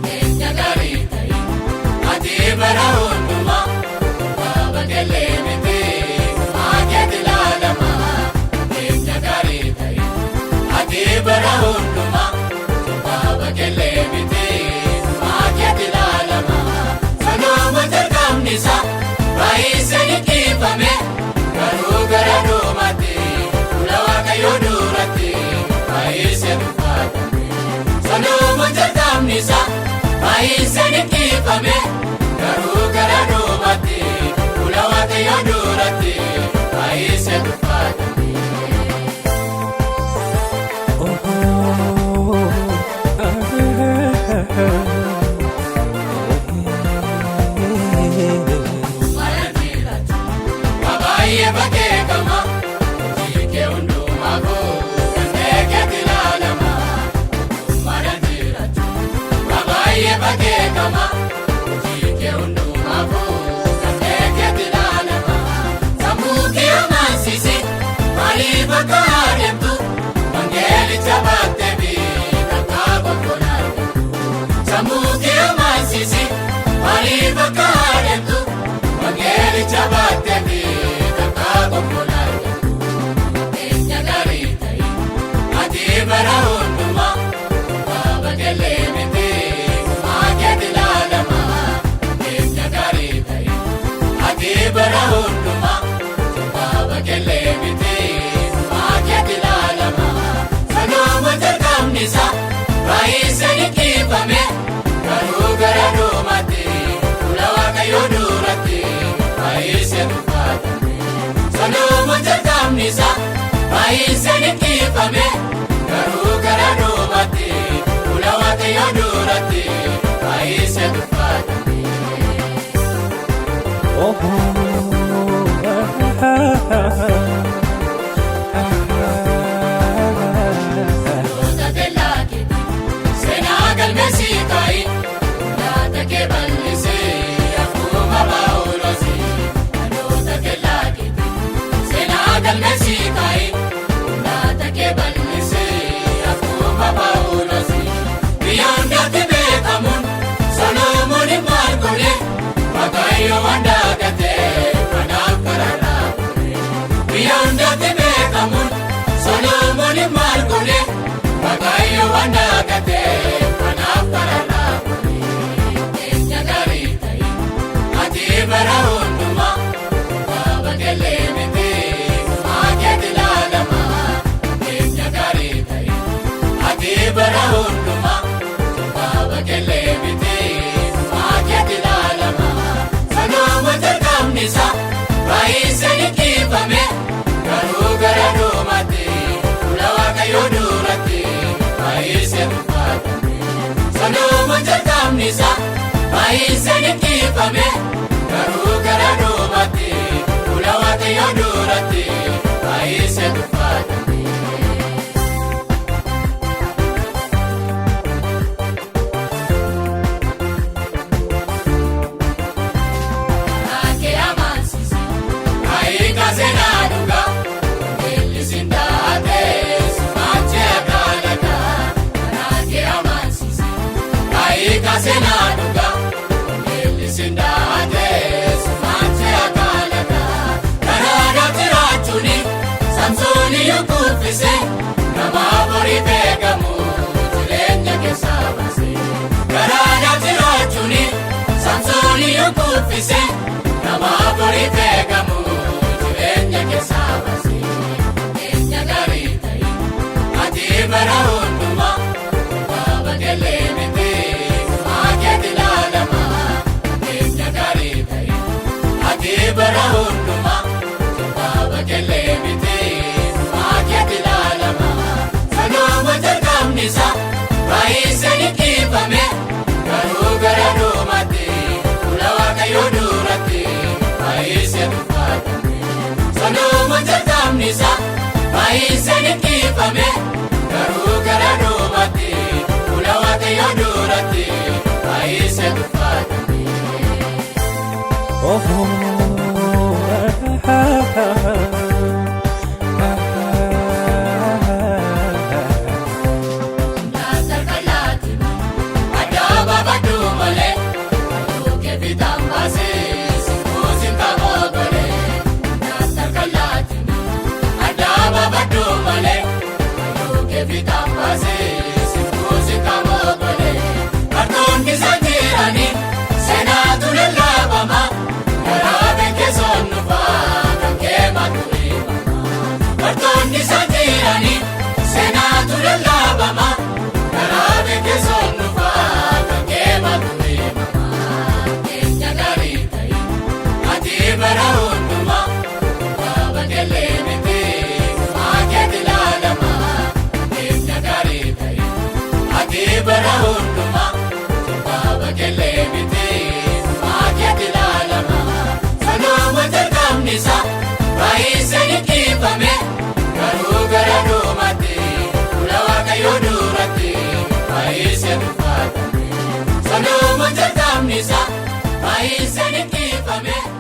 Keenya gaarii ta'i, ati bara hundumaa, baaba kellee miti, maakeeti ilaalama. Keenya gaarii ta'i, ati bara hundumaa, baaba kellee miti, maakeeti ilaalama. Sanooma jalqabni isaa, baay'isee liqeeffame, garuu gara dhumaatti, fuula Waaqayyoo duratti, baay'isee tuffatame. Sanooma jalqabni isaa, baay'isee liqeeffame, garuu gara dhumaatti, fuula Waaqayyoo duratti, baay'isee tuffatame. Baay'ee bakeekama, hojii kee hundumaafuu dandee keetti ilaalama. Maran jiraatu. Baay'ee bakeekama, hojii kee hundumaafuu dandee keetti ilaalama. Sammuu kee amansiisi, maaliif akka adeemtu? Wangeelicha baattee fi takkaa gonfonaa argattu. Sammuu kee amansiisi, maaliif akka adeemtu? Wangeelicha baattee fi takkaa gonfonaa argattu. Keenya gaarii ta'i, ati bara hundumaa, baaba kellee miti, maakeeti ilaalama. Keenya gaarii ta'i, ati bara hundumaa, baaba kellee miti, maakeeti ilaalama. Sanooma jalqabni isaa, baay'isee liqeeffame, garuu gara dhumaatti, fuula Waaqayyoo duratti, baay'isee tuffatame. Sanooma jalqabni isaa, baay'isee liqeeffame, garuu gara dhumaatti, fuula Waaqayyoo duratti, baay'isee tuffatame. Dhaloota kellaa keeti, seenaa galmeessii kaa'i, laata kee bal'isee akkuma Paawulosi. Dhaloota kellaa keeti, seenaa galmeessii kaa'i, laata kee bal'isee akkuma Paawulosi. Biyya hundaatti beekamuun Solomoon maal godhe? Waaqayyo waan daagatee kanaaf kararraa godhe. Biyya hundaatti beekamuun Solomoon maal godhe? Waaqayyo waan daagatee kanaaf kararraa godhe. Keenya gaarii ta'i, ati bara hundumaa, baaba kellee miti, maakeeti ilaalama. Keenya gaarii ta'i, ati bara hundumaa, baaba kellee miti, maakeeti ilaalama. Sanooma jalqabni isaa, baay'isee liqeeffame, garuu gara dhumaatti, fuula Waaqayyoo duratti, baay'isee tuffatame. Sanooma jalqabni isaa, baay'isee liqeeffame, garuu gara dhumaatti, fuula Waaqayyoo duratti, baay'isee tuffatame. Kaakee amansiisi, kaayika seenaa dhugaa, wangeelli daatee sumaachee akkaalagaa. Kaakee amansiisi, kaayika seenaa dhugaa, wangeelli daatee sumaachee akkaalagaa. Karaadhaa jiraachuuni Samsooni kuffise, nama borii beekamu jireenya keessaa baase. Karaadhaa jiraachuuni Samsooni kuffise, nama borii beekamu jireenya keessaa baase. Keenya gaarii ta'i, ati bara hundumaa, baaba kellee miti, maakeeti ilaalama. Keenya gaarii ta'i, ati bara hundumaa, baaba kellee miti, Baay'isanii dhiifame.